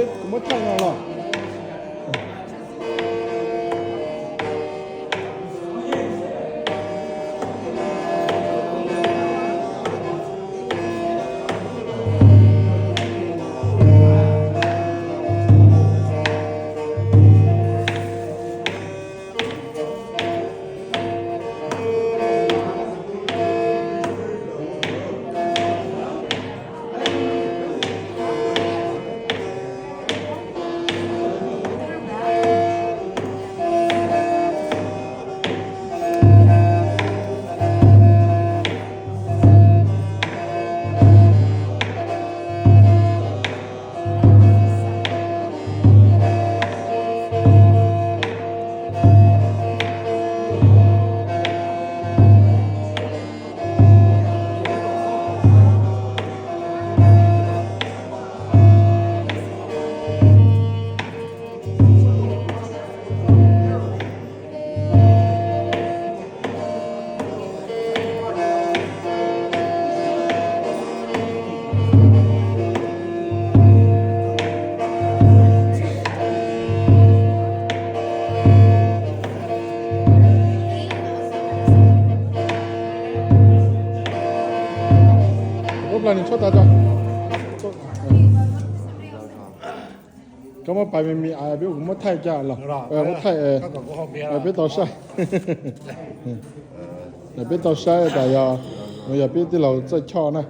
Kuv muab thaij no los. Ua plag nws tshaj tas tso. Koj muab pais me me, peb kuv muab thaij cas los, muab thaij, peb tau saib. Peb tau saib tas yog, nws yog peb tij laug Txawj Choj na.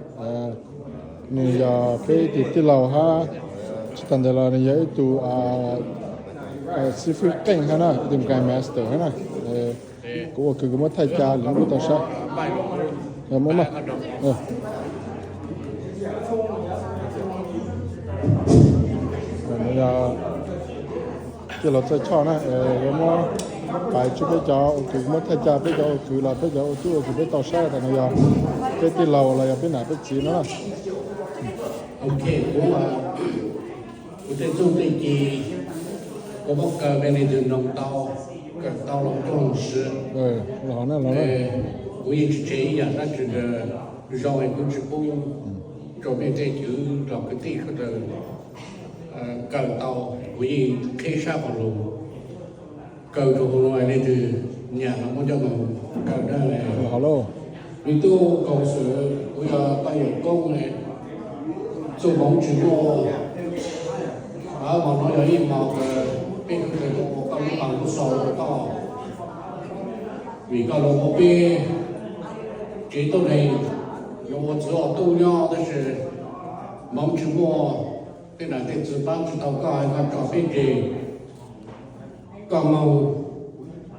Nws yog peb ib tug tij laug hab, tsis tas ntawd los nws yog ib tug xib fwb qeej hab na, ib tug Grandmaster hab na. Kuv ua kwv kuv muab thaij cas los peb tau saib. Tij laug Txawj Choj na, yuav muab pais tswj peb cov ua kwv, muab thaij cas peb cov ua kwv los peb cov ua tub ua kwv peb tau saib tas no yog peb tij laug los yog peb nam peb txiv no na. Kuv tej txuj tej ci, kuv muab kaw me ntsis noo tau, kawm tau los coj loo siv. Kuv yeej tsis tseg ib yam dab tsi zoo es kuv tsis pub rau peb tej cwv los kwv tij sawv daws kawm tau. Kuv yeej qhib sab qhov lus kaw rau hauv no leej twg nyiam los muab coj mus kaw na. Me tub Koos Xwm, kuv yog koj yawm koob, txuj hmoov tsis muaj. Hmo no yog ib hmo peb sawv daws ua koj lub paj lub xaus rau koj, vim koj los ua peb tsev tuab neeg, yuav ua txwv ua tub nyob tab sis hmoov tsis muaj, tej nam tej txwv pab tsis tau koj, koj tso peb tseg. Koj moog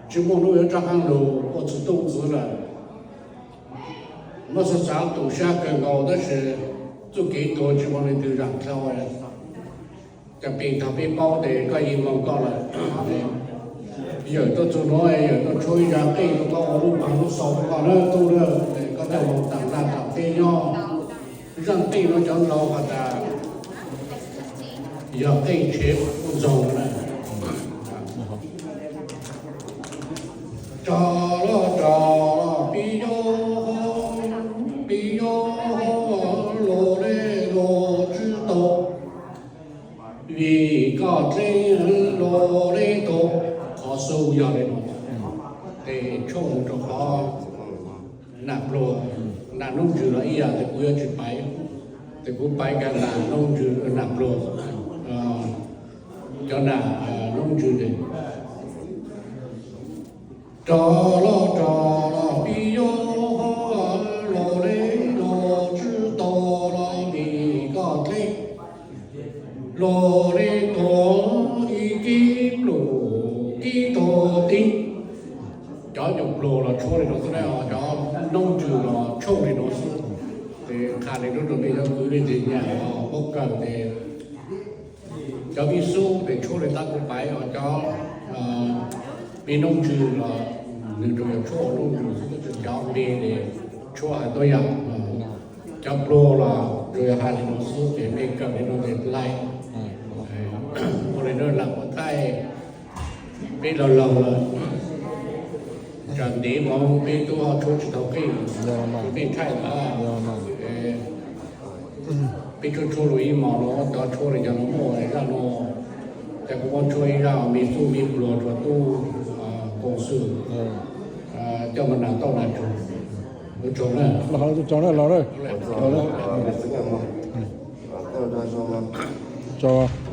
tsis muaj hnub yuav rov qaab lug ua txwv tub txwv lawm. Muab xav xav tu siab kawg nkaus tab sis txuj kev tuag tsis muaj leej twg zaam dlhau. Cov peb thaum peb paub tes koj yeej moog koj lawm. Yawm tuaj txug nuav yawm tuaj tshuab ib zag qeej rau koj ua lub paj lub xaus rau koj na tub na, koj coj moog taam naj taam teb nyob. Zaaj qeej nuav cov laug has tas yog qeej tshev kuj ntxoog na. Rog los rog los pib yob, pib yob, los le los tswb tau, vim koj dleb los le tau. Qhov xub yog le nuav, tes tshuaj mus rau qhov nam pluag, nam noob ntsws los ib yam, tes kuv yuav tsis paiv, tes kuv paiv kag nam noob ntsws nam pluag. Cov nam noob ntsws rog los rog los pib yob, los le los tswb tau los vim koj dleb los le tau, ib kib pluj kib tog tib. Cov nyuag pluag los tshuab le nuav xwb, cov noob ntsws los tshuaj le nuav xwb. Tes qha le nuav rau peb cov kwv le tes nyam los muab kawm tes cov vib xub tes tshuab le tab kuv paiv, cov me noob ntsws los nws tsuas yog tshuab noob ntsws xwb, cov me tes tshuab has tuab yam. Cov pluag los tsuas yog has le nuav xwb, tes mej kawm le nuav tes laim. Ua le nuav lam ua thaij peb laug laug lawm, tsam ntev moog peb tub ho tshuab tsis tau qeej, peb thaij lawm. Ib tshuab tshuab los ib hmos no, cov tshuab li cov no muaj zaj no, ces kuv muab tshuab ib zaj me tub me pluag rau tub koom xwm coj mus nas tauj nas tsuag. Ua tsaug na. Los, ua tsaug na los. Tso.